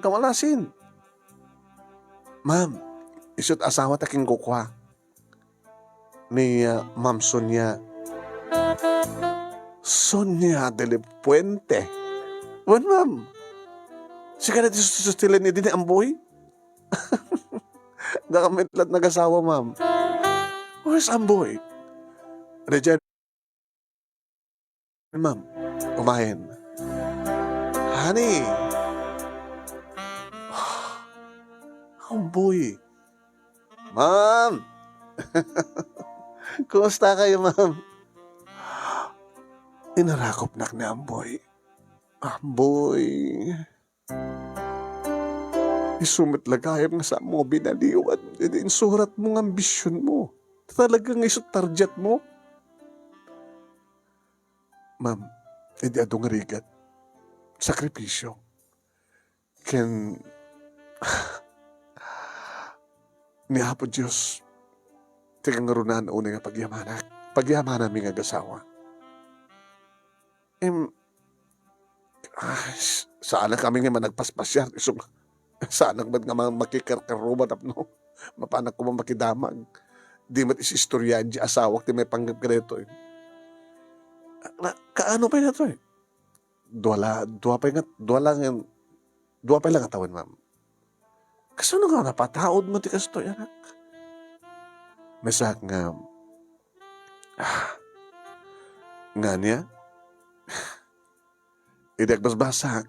kamalasin. Ma'am, isut asawa ta ken kukua. Ni, ah, Ma'am Sonia. Sonia de la Fuente. Wen, ma'am. Sika na ti sustilen idi ni Amboy? Dakamitlat nagasawa, ma'am. Where's Amboy? Diyan, ma'am. Umayen. Honey. Amboy. Ma'am! Kumusta kayo, ma'am? Inarakopnak ni Amboy. Amboy. Isu met la gayam nga saan mo binaliwan iti insurat mo nga ambisyon mo. Talaga nga isu target mo. Ma'am, idi adu nga rigat, sakripisyo. Ken ni Apo Dios, ti kangrunaan unay nga pagyamanak. Pagyamanami nga agasawa. Em, ah, s-, saanak kami nga managpaspasiar, isu nga, saanak met nga ma-, makikarkaruma tapno mapanak koma makidamag. Di met is-istoryaen di asawak ti maipanggep kadaytoy. Na, kaano pay daytoy? Dua la, dua pay nga, dua lang yan, dua pay lang a tawen, ma'am. Kasano nga napataod mo ti kastoy, anak? Maysaak nga, ah, nga ania? Idi agbasbasak,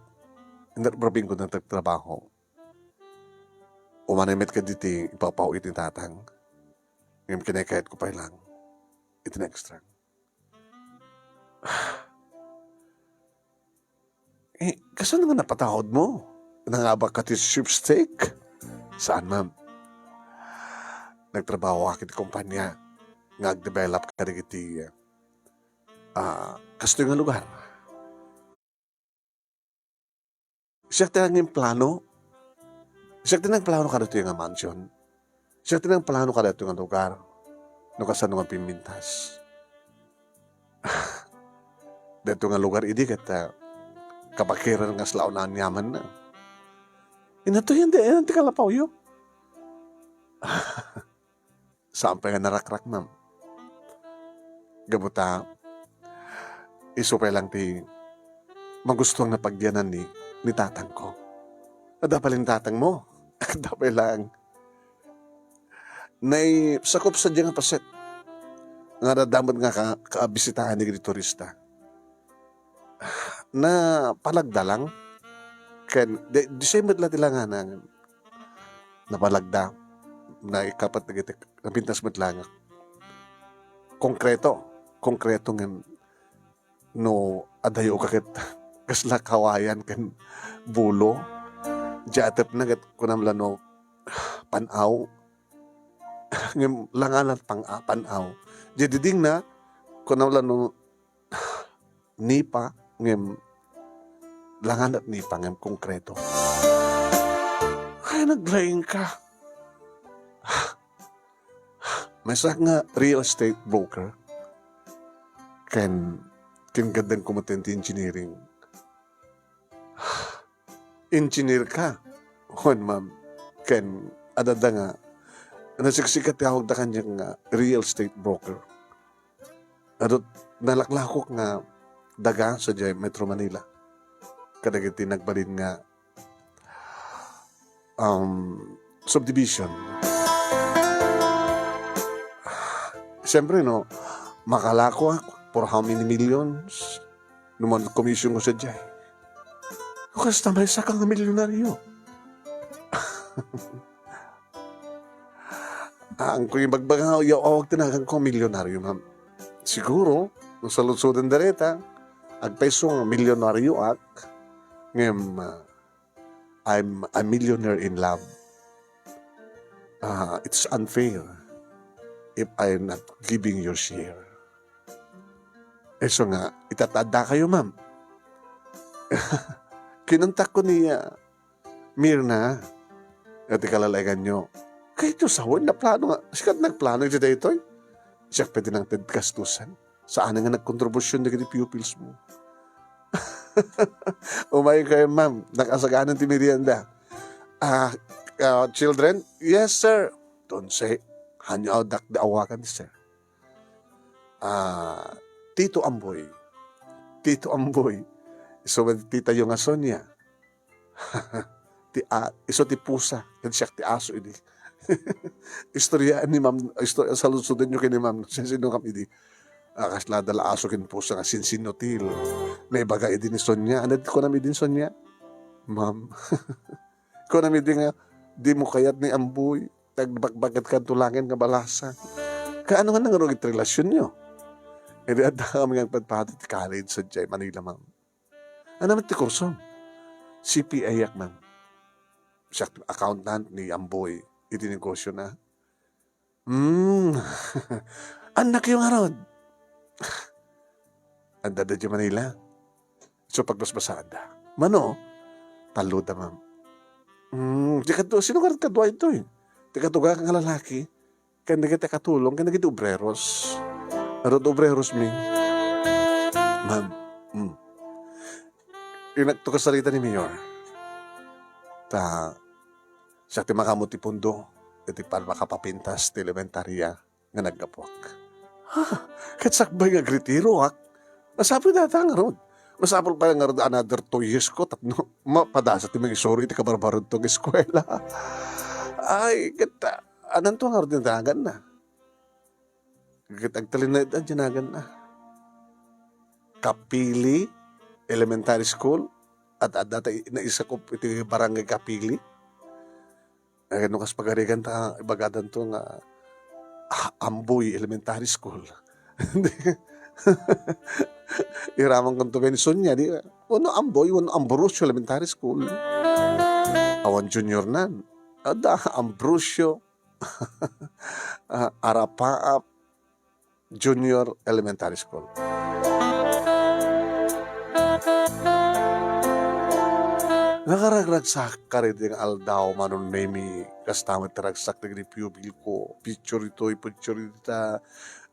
inarrubingko nga nagtrabaho. Umanay met kaditi ipapau iti tatang. Ngem kinakayatko pay lang iti na-extra. Eh, kasano nga napatawdmo? Nangabak ka ti sweepstake? Saan, ma'am. Nagtrabahoak iti kumpanya nga agdevelop kadagiti, ah, kastoy nga lugar. Siak ti nangimplano. Siak ti nangplano kadagitoy nga mansion. Siak ti nangplano kadagitoy nga lugar. No kasano nga pimmintas. Dagitoy nga lugar idi ket, ah, kabakiran nga aslaw naaniamanna. Inatoy, andi, ayan ti kalapawyo. Saan pay nga narakrak, ma'am. Gapu ta, isu pay lang ti magustuang napagyanan ni, ni tatangko. Adda pay lang tatangmo. Adda pay lang. Naisakop sadiay nga paset. Nga adda met nga ka-, kaabisitaan dagiti turista. Napalagda lang. Ken, di, di siya met la ti langana. Napalagda. Naikapat dagiti, napintas met lang. Konkreto. Konkreto nga no adayo ka ket kasla kawayan ken bulo. Di atepna ket kunam la no pan-aw. Ngem langanan pang-, ah, pan-aw. Di didingna, kunam la no nipa, ngem langanan nipa, ngem konkreto. Ay, naglaing ka. Maysaak nga real estate broker. Ken, ken gaddeng kumutin ti engineering. Engineer ka? Wen, ma'am. Ken, adda nga, nasiksika ti awagda kaniak nga real estate broker. Adu, nalaklakok nga daga sadiay Metro Manila. Kadagiti nagbalin nga, um, subdivision. Siyempre, no, makalakoak for how many millions? No man commission ko sadiay. Kasta maysa ka nga milyonaryo. Ang ko yung bagbaga, yaw, awag tinagan ko milyonaryo, ma'am. Siguro, no saludsuden darita, agpayso nga milyonaryo ak, ngem, ah, I'm a millionaire in love. Ah, it's unfair if I'm not giving your share. Eh, so nga, itataadda kayo, ma'am. Kinuntak ko ni, ah, Mirna, iti kalalainganyo. Kayto sawen, naplano nga, sikat nagplano iti daytoy. Siak pwede nang ted gastusan. Saan nga nagkontribusyon dagiti pupils mo? Umayen kayo, ma'am. Nakasaganan ti merienda. Ah, ah, children? Yes, sir. Tonse, hanyo dak-, da awagan, sir. Ah, Tito Amboy. Tito Amboy. Isu met ti titayo nga Sonia. Ti a-, isu ti pusa, ken siak ti aso idi. Istorya ni ma'am, isto-, saludsodennyo ken ni ma'am, sinsino kam idi. Ah, kasla dala aso ken pusa nga sinsinno til. Naibaga idi ni Sonia. Ano ti kunam idi ni Sonia? Ma'am. Kunam idi nga, di mo kayat ni Amboy. Tagbakbaket kanto langit nga balasa. Kaano nga nangrugit relasyonyo? Idi adda kami nga agpadpadi ti college sadiay Manila, ma'am. Ano met ti kursom? C P A ak, ma'am. Siak accountant ni Amboy iti negosyo na. Hmm. Annakyo ngarud. Adda di Manila. So, pagbasbasaanda. Mano? Tallo da, ma'am. Hmm, di kadua, sino nga kadua itoy? Ti kadua nga lalaki? Ken dagiti katulong, ken dagiti obreros. Adda obreros mi. Ma'am, mm. Inakto kasarita ni Mayor. Ta, siak ti makaammo ti pundo, iti pan-, makapapintas ti elementarya nga naggapuak. Ha? Ket sakbay nga agretiroak, masapul dayta ngarud. Masapul pay ngarud another two years ko tapno mapadasa ti mangisuro iti kabarbarudto nga eskuela. Ay, ket, ah, ananto ngarud ti naganna? Ket agtalinaed a diay naganna. Kapili Elementary School, at adda ta naisakup iti Barangay Kapili. Eh, no kas pagarigan ta, ibagadanto nga, ah, Amboy Elementary School. Iramankonto ken ni Sonia, di ba? Wenno Amboy, wenno Ambrosio Elementary School. Awan junior nan. Adda Ambrosio, ah, Arapaap Junior Elementary School. Nakaragragsak kadagiti nga aldaw, Manong Nemi, kasta met ti ragsak dagiti pupilko. Picture itoy, picture dita.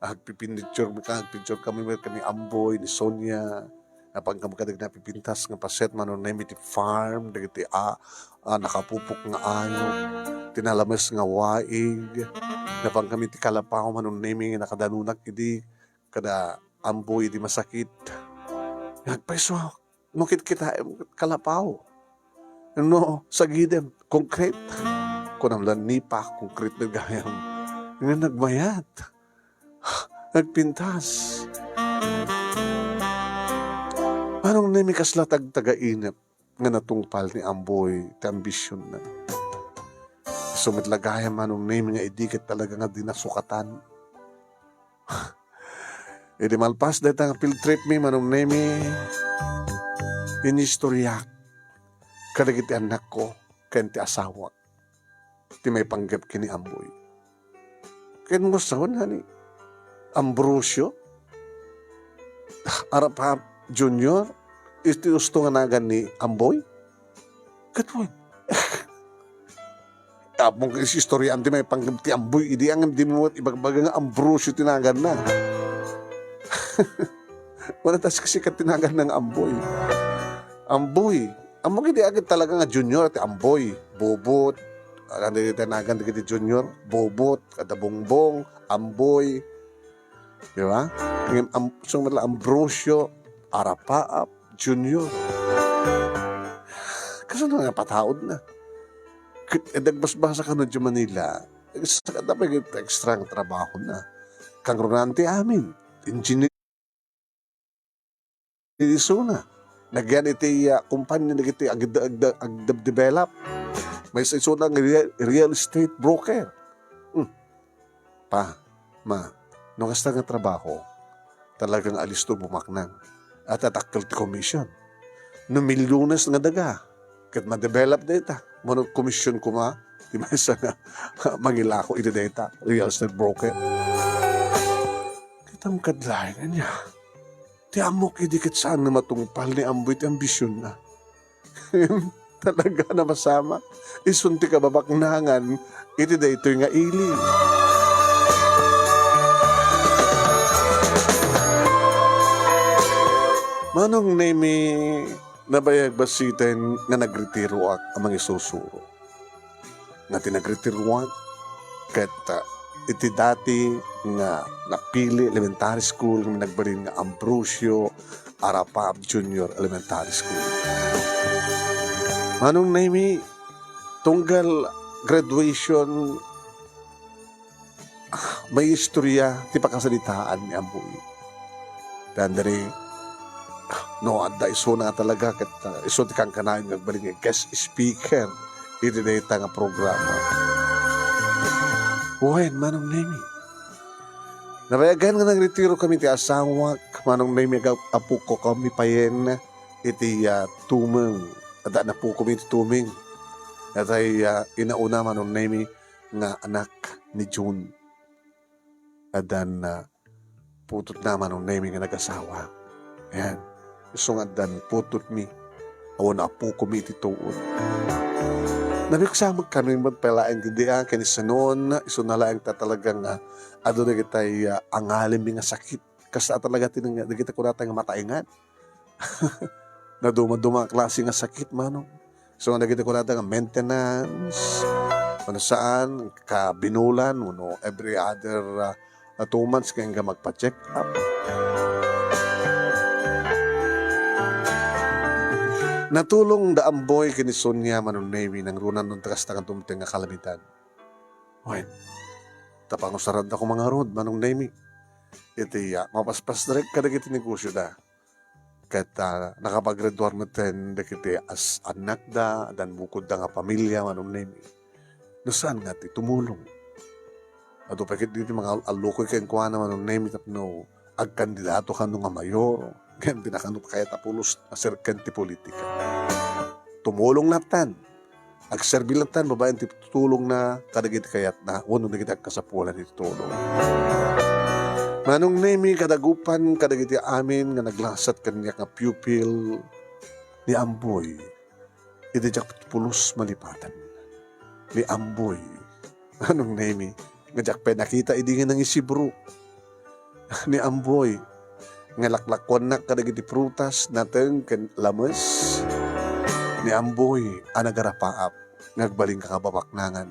Agpipinpicture mi ka, agpicture kami met ken ni Amboy, ni Sonia. Napan kami kadagiti napipintas nga paset, Manong Nemi, ti farm, dagiti a-, a nakapupok nga ayup, ti nalames nga waig. Napan kami ti kalapaw, Manong Nemi, nga nakadanunak idi kada Amboy idi masakit. Agpayso, no kitkitaem, kalapaw. No sagidem, konkret. Kunam la nipa, konkret met gayam. Nga nagmayat. Nagpintas. Manong Nemi, kasla ti agtagainep nga natungpal ni Amboy ti ambisionna. Isu met la gayam, Manong Nemi, nga idi ket talaga nga di nasukatan. Idi malpas dayta nga field trip mi, Manong Nemi, inistoryak kadagiti annakko ken ti asawak ti maipanggep ken ni Amboy. Ket no sawen, honey, Ambrosio Arapaap Junior, iti husto nga nagan ni Amboy? Ket wen, ammok istoriam ti maipanggep ti Amboy idi, ngem dimo met ibagbaga nga Ambrosio ti naganna. Wala ta sika ti naganna nga Amboy. Amboy. Ammok idi agid talaga nga junior ti Amboy. Bobot. Agan dagiti nagan dagiti junior. Bobot, kada Bongbong, Amboy. Di ba? Ngem Am-, sumala Ambrosio Arapaap Junior. Kasano nga pataudna? Ket, eh, nagbasbasa kano idiay Manila. Sakadda pay ket extra nga trabahona. Kangrunaan ti amin. Engineer isuna. Nagyan iti, ah, kumpanya dagiti ag-, ag-, agdeb-develop. Maysa isuna nga real, real estate broker. Hmm. Pa, ma, no kasta nga trabaho, talaga nga alisto bumaknang. At atakkel ti commission. No milyones nga daga, ket ma-develop dayta, mano commission koma, ti maysa nga mangilako iti dayta, real estate broker. Kitam kad laeng ania. Ti ammok idi ket saan nga matungpal ni Amboy ti ambisionna. Talaga a napasamak. Isun ti kababaknangan iti daytoy nga ili. Manong Nemi, nabayag bassiten nga nagretiroak a mangisusuro. Nga ti nagretiroak ket, ah, iti dati nga Napili Elementary School nga nagbalin nga Ambrosio Arapaap Junior Elementary School. Manong Nemi, tunggal graduation, ah, maistoria ti pakasaritaan ni Amboy. Dandari, no adda isuna nga talaga ket, ah, isu ti kankanayon nga agbalin nga guest speaker iti dayta nga programa. Wen, Manong Nemi. Nabayagan nga nagretiro kami ti asawak, Manong Nemi, ag-, apukko kami payen iti, ah, tumeng. Adda napukko mi iti tumeng. Natay, ah, inauna, Manong Nemi, nga anak ni June. Addan, ah, putotna, Manong Nemi, nga nagasawa. Ayan. Isu nga addan putotmi. Awan apukomi iti tuod. Nabiksamek kami met pay laeng ti dia, ken ni Senon, isuna laeng ta talaga nga adu dagitay, ah, angalimmi nga sakit. Kasta talaga ti nang-, dagita kunata nga mataengan. Naduma-duma a klase nga sakit, Manong. So, dagiti kunada nga maintenance, wenno saan, kabinulan, wenno every other, ah, two months nga magpa-check up. Natulong da Amboy ken ni Sonia, Manong Nemi, nangruna no kasta nga dumteng nga kalamidad. Wen, ta pangusaranda koma ngarud, Manong Nemi. iti, ah, mapaspasrek kadagiti negosioda. Ket, ah, nakapagreduar metten dagiti as-, annakda, addan bukodda nga pamilia, Manong Nemi. No saan nga ti tumulong? Adu pay ketdi ti mangallukay kenkuana, Manong Nemi, tapno agkandidato kano nga mayor, ken di na kano kayat a pulos a serken ti politika. Tumulong lattan. Agserbi lattan babaen ti tulongna kadagiti kayatna wenno dagiti agkasapulan iti tulong. Manong Nemi, kadagupan kadagiti amin nga naglasat kaniak nga pupil, ni Amboy, iti diak pulos malipatan. Ni Amboy, Manong Nemi, nga diak pay nakita idi nga nangisibro. Ni Amboy, nga laklakuannak kadagiti prutas, nateng ken lames. Ni Amboy a nagarapaap nga agbalin ka nga babaknangan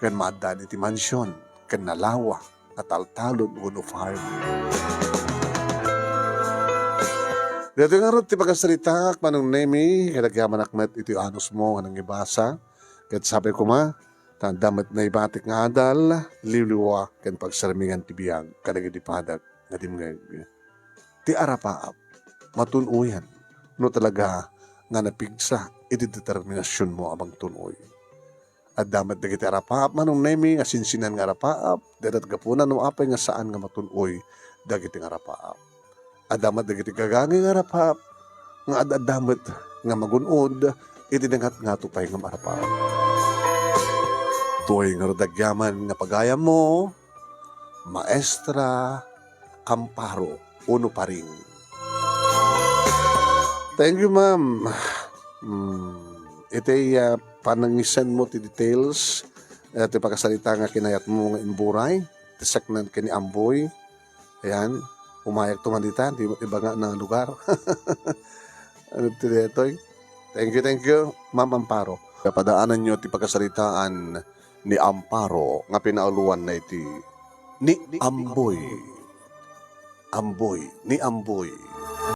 ken maaddaan iti mansion ken nalawa nga taltalon wenno farm. Daytoy ngarud ti pakasaritaak, Manong Nemi, ket agyamanak met iti anusmo nga nangibasa. Ket sapay koma, ta adda met naibatik nga adal, liwliwa, ken pagsarmingan ti biag kadagiti padak nga dimngeg. Ti arapaap, matun-oyan no talaga nga napigsa iti determinasionmo a mangtun-oy. Adda met dagiti arapaap, Manong Nemi, nga sinsinan nga arapaap, dayta ti gapuna no apay nga saan nga matun-oy dagiti nga arapaap. Adda met dagiti gagangay nga arapaap, nga ad-adda met nga magun-od iti nangatngato pay nga marapaap. Toy ngarud agyaman nga pagayammo, Maestra Amparo wenno Paring. Thank you, ma'am. Hmm, iti, ah, panangisenmo ti details, eh, ti pakasarita nga kinayatmo nga imburay, ti saknad ken ni Amboy. Ayan, umayagto man dita, di, iba nga na lugar. Ano ti detoy? Thank you, thank you, Ma'am Amparo. Kapadaananyo ti pakasaritaan ni Amparo nga pinauluanna iti ni Amboy. Amboy, ni Amboy.